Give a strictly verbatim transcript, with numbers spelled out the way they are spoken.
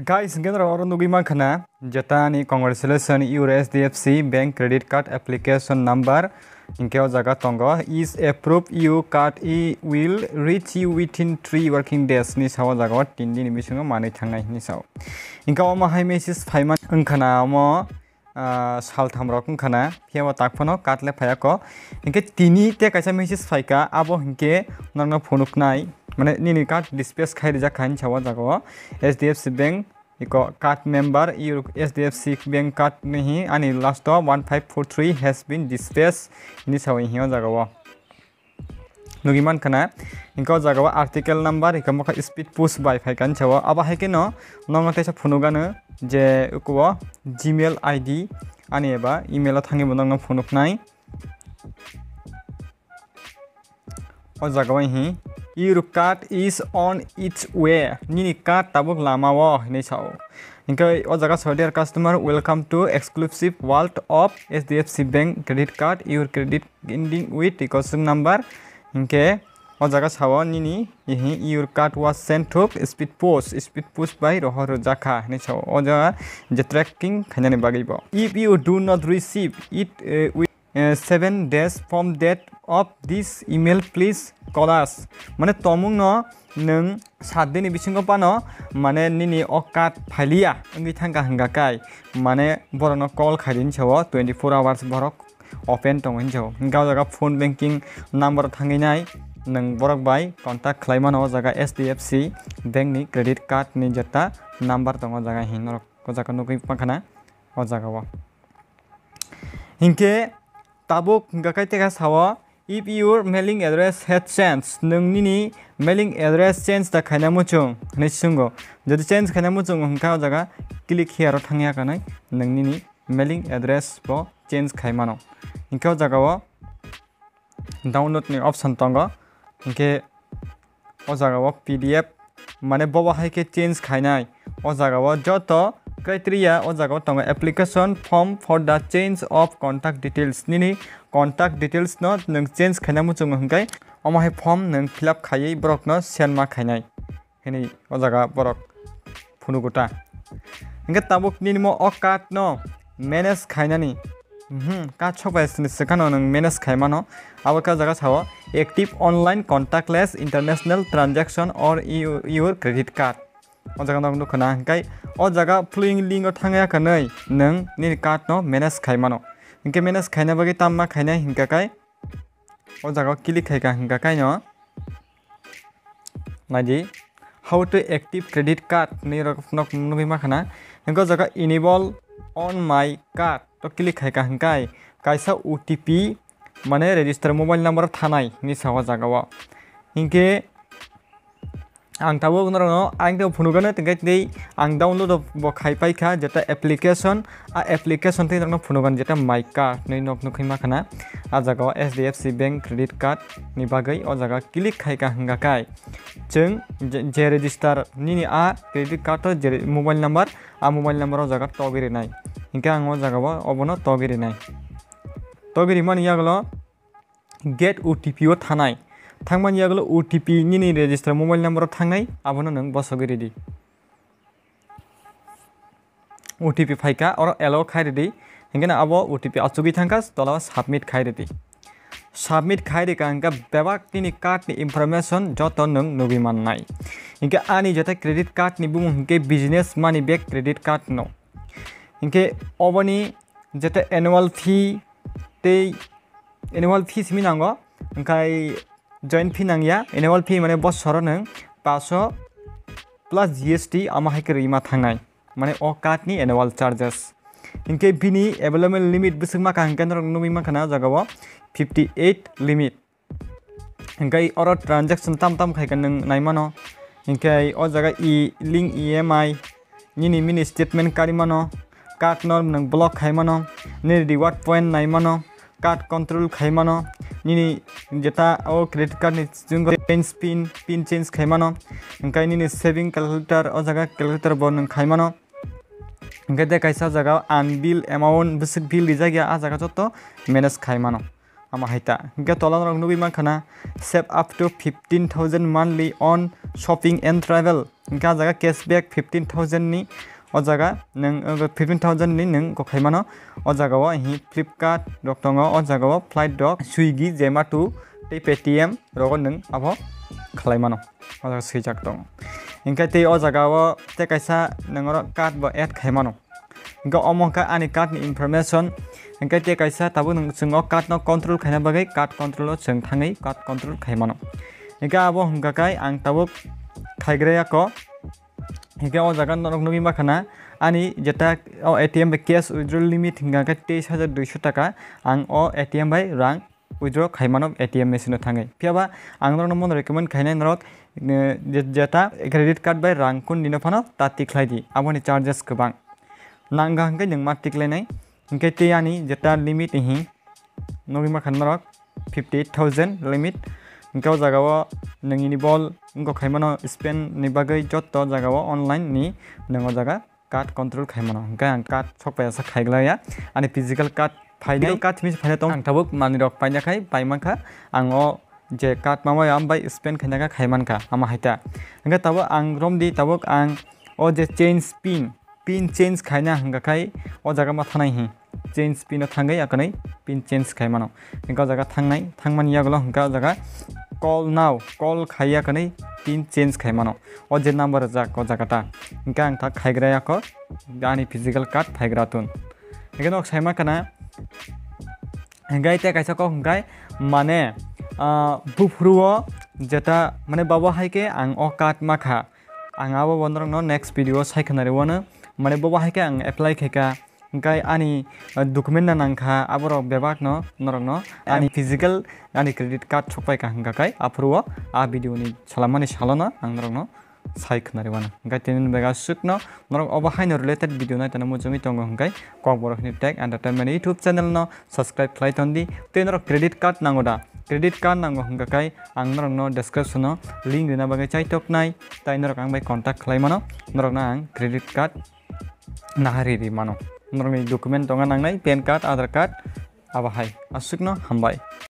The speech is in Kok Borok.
Guys, hingke norok oro nugui mankha na, jeta ni congratulation, your H D F C bank credit card application number hingke o jaga tongo, is approved, your card i will reach you within three working days ni sao jaga o tin din ni bisingo manui thangnai hinui sao. Hingke omo hai message phaiman wngkha na omo ah, saltham rok wngkha na, phiya bo tak phano card le phaiya kho. Hinkhe tini tei kaisa message phaikha, abo hinkhe norokno phunuknai, mane nini card dispatch khai rijak kha hinwi sa o jaga o. H D F C Bank iko card member, iro H D F C Bank card ni hi ani last o one five four three has been dispatched hinwi sa o, hiya o jaga o. Nugui mankha na, hinkhe o jaga o article number, hinkhe mokha speed post bai phaikha hinsa o. Abo hai kheno nokno teisa phunukgano je ukuo Gmail I D ani eba email o thangwi bo nokno phunuknai. O jaga o hi, "Your card is on its way." Nini card tabuk lama o hinwi sa o. Hinkhe o jaga sa o, "Dear customer, welcome to exclusive world of H D F C Bank credit card. Your credit ending with requisition number." Hinkhe o jaga sa o nini, ihi, "Your card was sent through speed post, speed post bai rohor rwjak kha," hinwi sa o. O jaga je tracking khainani bagwi bo. If you do not receive it, eh, with, eh, seven days from date of this email, please call us. Mane tomung no nwng sat dini bisingo phano mane nini o card phailiya wngwi thangkha hingkha kai, mane borokno call khai di hinsa o, twenty four hours borok open tongo hinsa o. Hingkhe o jaga phone banking number thangwi nai, nwng borok bai contact khlai mano o jaga H D F C bank ni credit card ni jeta number tongo o jaga, hin norok o jaga nugwi mankha na o jaga o. Hinkhe tabuk hingkha kai teka sa o, "If your mailing address has changed," nwng nini mailing address change da khaina muchung hinwi swngo. Jodi change khaina muchung wngkha o jaga click here o thangya kanai, nwng nini mailing address bo change khai mano. Hinkhe o jaga o download ni option tongo, hinkhe o jaga o P D F mane bobo hai khe change khainai. O jaga o joto criteria o jaga o tongo, application form for the change of contact details. Nini contact details no nwng change khaina muchungo hinkhe omo hai form nwng fill up khaiwi borok no send ma khainai hinwi o jaga borok phunugo ta. Hinkhe tabuk nini mo o card no manage khainani, mhm, card sok bai sini swkano nwng manage khai mano. Abo khe o jaga sa o, "Active online contactless international transaction or your, your credit card." O jaga no nukha na, hinkhe o jaga following link o thangya kanai nwng nini card no manage khai mano. Hinkhe manage khaina bagwi tamma khainai hinkha kai o jaga o click khaikha hinkha kai no. Naidi, "How to active credit card?" ni rok nok nugwi mankha na. Hinkhe o jaga "Enable on my card" to click khaikha hinkai kaisa O T P mane register mobile number thanai hinwi sa o jaga o. Hinkhe ang tabuk norokno ang tei phunukgano tei ang download bo khai paikha jeta application, a application tei norokno phunukgano jeta My Card hinwi nok nukwi mankha na. A jaga o H D F C Bank credit card ni bagwi o jaga click khaikha hinga kai chwng je, je register nini a credit card o je mobile number, a mobile number o jaga togwi rinai. Hinkhe ang o jaga o obono togwi rinai. Togwi rimani yagulo get O T P o thanai. Thangmani yagulo O T P nini register mobile number o thangnai, abono nwng bosogwi ridi. O T P phaikha, oro allow khai ridi. Hinkhe no abo O T P achugwi thangkha, tola o submit khai ridi. Submit khai rikha hinkhe bebak nini card ni information joto nwng nugwi mannai. Hinkhe ani jeta credit card ni bumung hinkhe business money back credit card no. Hinkhe oboni jeta annual fee tei annual fee simi nango, hinkhe joint fee nangya, annual fee mane bosoro nwng paso plus G S T ama hai khe rwima thangnai, mane o card ni annual charges. Hinkhe bini available limit bwswkma ka hinkhe norok nugwi mankha na o jaga o fifty eight limit. Hinkhe oro transaction tam tam khai khe nwng nai mano. Hinkhe o jaga e link E M I, nini mini statement kari mano, card no nwng block khai mano, nini reward point nai mano, card control khai mano, nini jeta o credit card ni change pin, pin change khai mano, hinkhe nini saving calculator o jaga calculator bo nwng khai mano. Hinkhe de kaisa jaga unbill amount bwswk bill rijak ya, a jaga joto manage khai mano. Ama hai ta. Hingke tola norok nugui mankha na, save up to fifteen thousand monthly on shopping and travel. Hingke ah jaga cashback fifteen thousand ni, o jaga nwng, uh, fifteen thousand ni nwng kok khai mano. O jaga o hi Flipkart rok tongo, o jaga o flight rok, Swiggy, Zomato tei Paytm rogo nwng abo khlai mano. O jaga swijak tongo. Hingke tei o jaga o tei kaisa nwng oro card bo add khai mano. Hingke omo wngkha ani card ni information. Hingke tei kaisa tabuk nwng, chwng o card no control khaina bagwi card control o chwng thangwi card control khai mano. Hingke abo hingka khe ang tabuk khaigraya kho. Hingke o jaga norok nugui mankha na ani jeta o A T M bai cash withdrawal limit hingka khe teis hajar duiso taka ang o A T M bai rang withdraw khai mano A T M machine o thangwi. Phiya ba ang norokno bono recommend khainai norok, eh, je-, jeta credit card bai rang kun dino phano ta tikhlai di, aboni charges kwbang. Nangkha hwnkhe nwng ma tiklainai, hwnkhe tei ani jeta limit hi nugui mankha norok fifty eight thousand limit. Hwnkhe o jaga o nwng ini bol wngkok khai mano spend ni bagwi jotto jaga o online ni nwng o jaga card control khai mano. Hingke ang card sok pai asa khaiglaiya. Ani physical card phainai, physical card simi se phainai tong. Ang tabuk manwi rok paina khai pai mankha. Ang o je card mamai am bai spend khaina kha khai mankha. Ama hai ta. Hingke tabuk ang romdi tabuk ang o je change pin, pin change khaina hingka khai o jaga ma thanai hi. Change pin o thangwi akanwi pin change khai mano. Hingke o jaga thangnai, thangmani yagulo hingke o jaga call now, call khai akanwi pin change khai mano. O je number rijak o jaga ta. Hingke ang ta khaigraya kho. Ani physical card phaigra tun. Hingke nok sai mankha na, hingke tei kaisa kok hingke mane, ah, buphuru o jeta mane babo hai khe ang o card makha. Ang abo bo norokno next video o sai khna rwano. Mane bobo hai khe ang apply khaikha. Hingke ani, ah, document no nangkha, aborok bebak no norokno ani physical ani credit card sokpaikha hingka khe aphuru o a video ni salamani salono ang norokno sai khwnari mano. Hingke tini bega sukno norok obo haino related video nai tano muchungwi tongo hingke Kokborok hini Tech Entertainment YouTube channel no subscribe khlai tondi. Tei norok credit card nango da? Credit card nango hingka khe ang norokno description o link rina bagwi chaitok nai, tai norok ang bai contact khlai mano, norokno ang credit card nahari ri mano. Norokni document tongo nangnai, pan card, Aadhaar card, abo hai. Aswkno hambai.